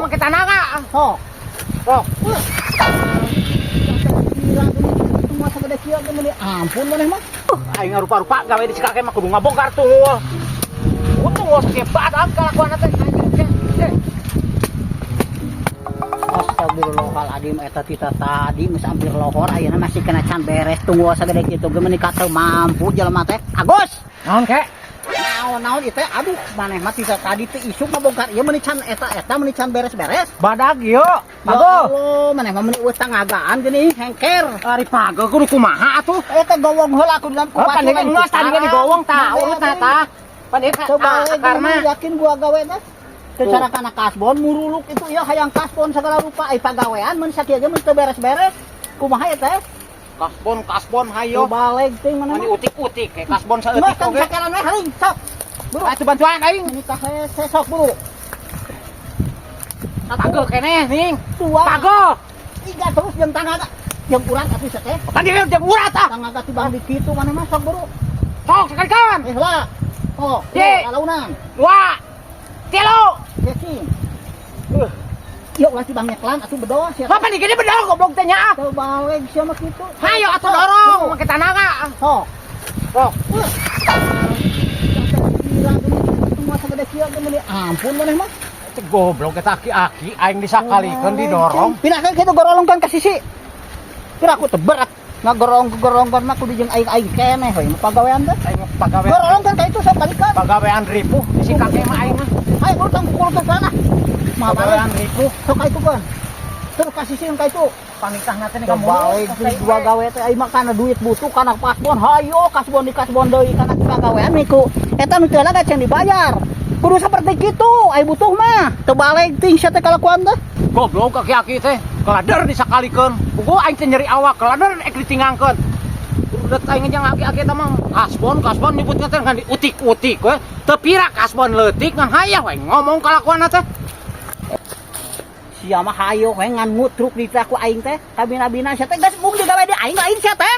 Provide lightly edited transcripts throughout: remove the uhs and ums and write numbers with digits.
Make tanaga. Sok. Sok. Semua sagede kieu ge meuni ampun maneh mah. Aing ngarupa-rupa gawe di si kakek mah kudu ngabongkar tunggul. Tunggul sakieu badag kalakuan teh. Astagfirullahaladzim, eta tita tadi geus hampir lohor, ayeuna masih kena can beres tunggul sagede kitu ge, meuni ka teu mampu jelema teh. Agus. Naon, Kek? Naon-naon ieu teh? Aduh, maneh mah tita tadi teh isuk ngabongkar ieu meuni can eta-eta, meuni can beres-beres. Badag ieu. Ya Pageuh. Allah, maneh mah meuni eueuh tangagaan geuning hengker. Ari pageuh kudu kumaha atuh? Eta gowong heula aku dalam. Oh, pan ieu geus tadi ge digowong tah, urut na tah. Pan ieu Coba karena yakin gua gawe teh. Secara kana kasbon muruluk itu ya, hayang kasbon segala rupa, ai pagawean mun sakieu ge mun teu beres-beres. Kumaha ya teh? Kasbon kasbon hayo. Coba baleg teh mana Mani mah. Utik-utik kayak kasbon Geus saeutik kan oge. Sakalan we haring sok. Buru. Atuh bantuan aing. Ini kahese, sok buru. Satu, Pageuh keneh ning. dua, Pageuh. tiga, terus jeung tangga jeung urat atuh teh. Tadi jeung urat ah. Tangga tibang di kitu maneh mah, sok buru. Sok sekali kawan. Eh lah. Oh, Ye. lalaunan. Dua. Tilu. Cacing. Yuk ulah tibang nyeklan atuh bedoh sia. Apa nih gini bedol goblok teh nya ah. Teu baleg sia mah kitu. Hayo atuh dorong make tanaga. Sok. Sok. Semua sagede kieu ge meuni ampun maneh mah. Teh goblok eta aki-aki, aing disakalikeun didorong. Pindahkeun kitu, gorolongkeun ka sisi. Kira aku teh berat. Ngagorong-gorongkeun mah kudu jeung aing-aing keneh we mah pagawean teh. Aing mah pagawean Gorolongkeun ka itu, sok balikeun. Pagawean ripuh di si kakek mah aing mah. Ayo buru, tong kukulkeun kana. Mah Pagawean balik. Ripuh. Sok ka itu kan. Terus ka sisi ka itu. Panikah teh Teu balik dua gawe teh, ai mah kana duit butuh kana kasbon, hayo kasbon di kasbon deui kana pagawean miku. Eta nu teu laga can dibayar. Kudu seperti kitu, ai butuh mah. Teu balik ting sia teh kalakuan teh. Goblok aki-aki teh. Kelader disakalikeun. Puguh aing teh nyeri awak, kelader ek ditingangkeun. Udah aing jeung aki-aki eta mah kasbon kasbon nyebutna teh ngan diutik-utik we. Teu pira kasbon leutik, ngan hayah we ngomong kalakuan teh. Sia mah hayo we ngan ngutruk di ku aing teh. Kabina-bina sia teh geus mung digawe di aing lain sia teh.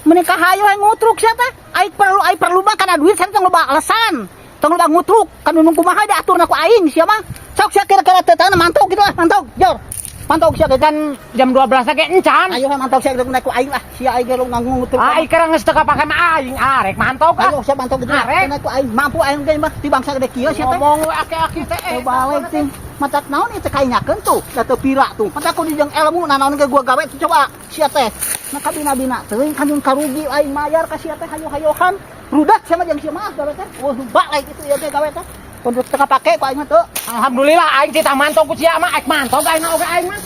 Menikah hayo we ngutruk sia teh. Ai perlu mah kana duit sia teh, tong loba alasan. Tong loba ngutruk, kan nu kumaha diaturna ku aing sia mah. Sok sia kira-kira teh tanah mantau gitu lah, mantau, jor. Mantau sia ge. Kan jam 12 ge encan. Ayo we mantau sia ge ku aing lah. Sia aing ge lu ngutruk. Aing keur geus teu kapake mah aing arek mantau kan. Ayo sia mantau gitu lah. Arek. Kena ku aing mampu aing ge mah ti bangsa gede kieu sia teh. Ngomong we aki-aki teh. Teu balik ting. Matak naon ieu teh kainyakeun tuh, da teu pira tuh. Matak kudu jeung ilmu nanaon ge gua gawe tuh, coba sia teh. Nah, kabina-bina teuing kan jeung karugi aing mayar ka sia teh hayo-hayohan. Rudat sia mah jeung sia mah gawe teh. Wah, balik itu ieu teh gawe teh. Kudu teu kapake ku aing mah teu. Alhamdulillah aing titah mantau ku sia mah, aing mantau aing oge aing mah.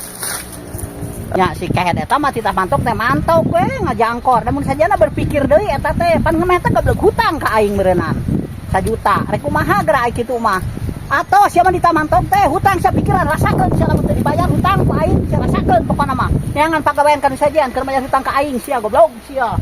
Ya si kehed eta mah titah mantok teh mantok we ngajangkor. Namun sajana berpikir deui eta teh pan ngemeh teh goblok hutang ka aing meureunnan. Sajuta. Rek kumaha geura aing kitu mah. Atau sia mah ditah mantok teh hutang sia pikiran rasakeun sia lamun teu dibayar hutang ku aing sia, rasakeun pokona mah. Neangan pagawean kan sajian keur mayar hutang ka aing sia, goblok sia.